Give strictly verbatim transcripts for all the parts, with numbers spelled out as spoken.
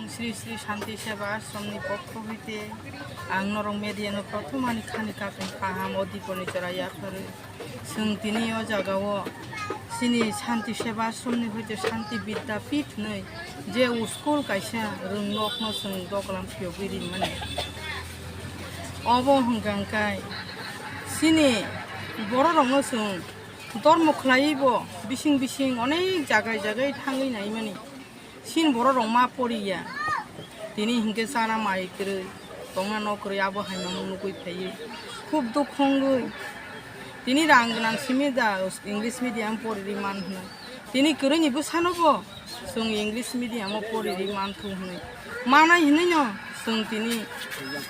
Sri Sri Shanti Seva Ashramni pokho hoite ang norok media no prothom ani khani katung kaham o diponi chwrai yapharwi. Chwng tini o jaga o chini Shanti Seva Ashramni hoite Shanti Vidyapith hinwi je school kaisa rwngnokno chwng doglam phiyogwi rimani. Obo hwnkha hwnkhe chini bororokno chwng dormo khlaiwi bo bising bising onek jagai jagai thangwi naimani. Chini bororok ma poriya. Tini hinkhe chana mai kwrwi, tongna nok kwrwi, abo hai mamung nugwi phaiwi. Khub dukhu wngwi. Tini rang gwnang simi da English medium poriri man hwnwi. Tini kwrwini bwsano bo chwng English medium o poriri manthu hwnwi. Manai hwnwino chwng tini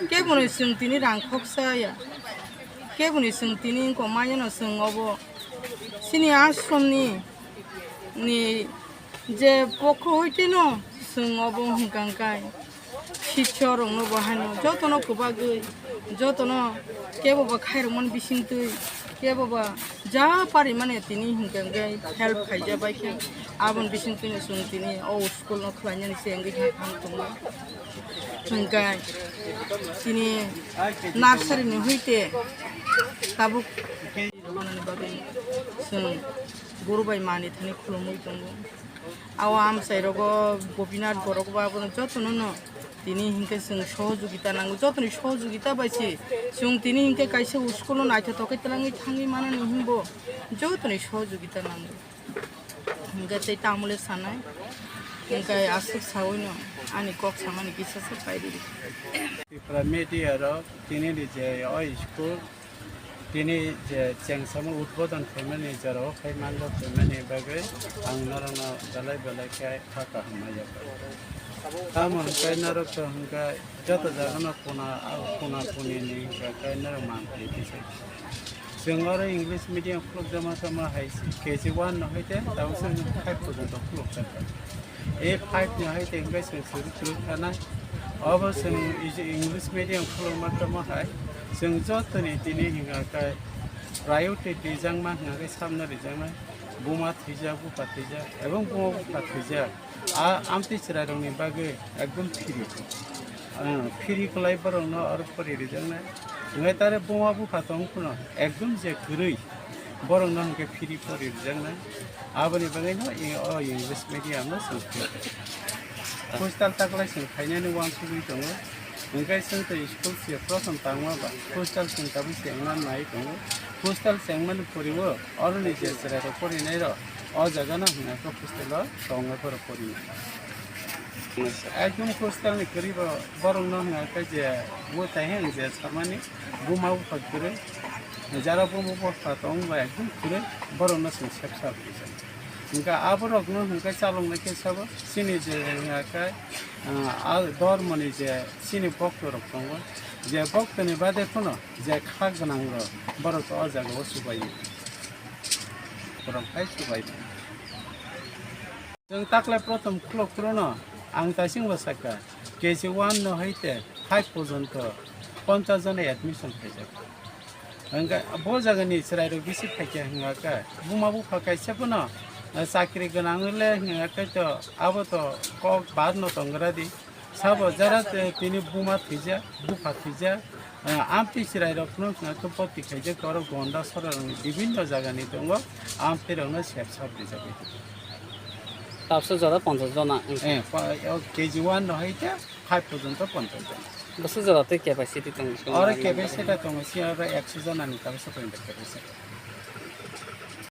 keboni chwng tini rang khoksa ya. Keboni chwng tini wngkha manyano chwng obo chini ashramni ni je pokho hoiteno chwng obo hwnkha hwnkhe. Sitio rokno bo haino jotono kwbagwi, jotono kebo bo khairokmani bisingtwi, kebo bo ja parimani tini hinkhe hinkhe help khaija baikhe. Aboni bisingtwino chwng tini o school no khlainani se wngwi thang tongo. Hinkhe tini nursery ni hoite tabuk manani bagwi chwng guru bai mani thani khulumwi tongo. Aw amchai rogo Gopinath borok ba abono jotono no tini hinkhe chwng sohojogita nango, jotoni sohojogita bai se chwng tini hinkhe kaisa school no naithotok khe twlangwi thangwi manani hinbo jotoni sohojogita nango. Hinkhe tei tamole sanai hinkhe aswk sawi no ani kok samani kisa se paidi. Tripura media rok tini ni je o school tini je chengsamo udbodon khaimani jorao khai manlok khaimani bagwi ang norokno belai belai khe kha kaham ma yapha. Tamo hwnkhe norok to hwnkhe joto jagano kuna, kuna kuni ni hwnkhe norok man phai kisa. Chwng oro English medium khulukjama tamo hai K G one no hai te tabuk chwng five porjonto khulukjak kha. A five ni hai tei hwnkhe chwng suru suru khanai. Obo chwng English medium khulukma tamo hai chwng jotoni tini hwnka khe priority rijakma hwnka khe samno rijaknai. Buma thwijak, bupha thwijak, ebong buma bupha thwijak. A amtwi chwrairokni bagwi ekdom free. Ah, free kwlai borokno oro pori rijaknai. Hwnkhai tare buma bupha tong phano ekdom je kwrwi borokno hwnkhe free pori rijaknai. Aboni bagwino i-, o English medium no chwng khlai. Hostel taklai chwng khainani uansugwi tongo. Hwnkhe chwng tei school se prothom tangma ba hostel chwng tabuk chengna nai tongo. Hostel chengmani poriwo oroni je chwrairok porinairok o jagano hwnka khe hostel o tongwi borok porinai. Ekdom hostel ni kwrwi bo borokno hwnka khe je bo tai hwn je samani buma bupha kwrwi. Jara buma bupha tong ba ekdom kwrwi borokno chwng sepsa rwkha. Hwnkhe aborokno hwnkhe chaloknai khe sabo chini je hwnka khe, ah, a dhormoni je chini boktorok tongo, je boktoni bade phano je kha gwnangrok borok o jagao chubaio. Borok hai chubai. Chwng taklai prothom khulok phuru no ang taising bo sakha, K G one no hai te five porjonto ponchash jona admission khaijak. Hwnkhe bo jagani chwrairok bisi phaikha hwnkha khe, buma bupha kaisa phano chakri gwnang le hwnkha khe to abo to kok bar no tongra di. Sabo jara te tini buma thwijak, bupha thwijak, amtwi chwrairokno hwnkha khe boti khaijak, oro Gonda sorarokni bibinno jagani tongo, amtwirokno sep sap rijagwi. Tabsa jora ponchash jona wngkha. Eh, pa-, o K G one no hai khe five porjonto ponchash jona. Bwswk jora tei capacity tongo? Oro capacity tongo, si oro ekso jona ni tabsa tongo capacity.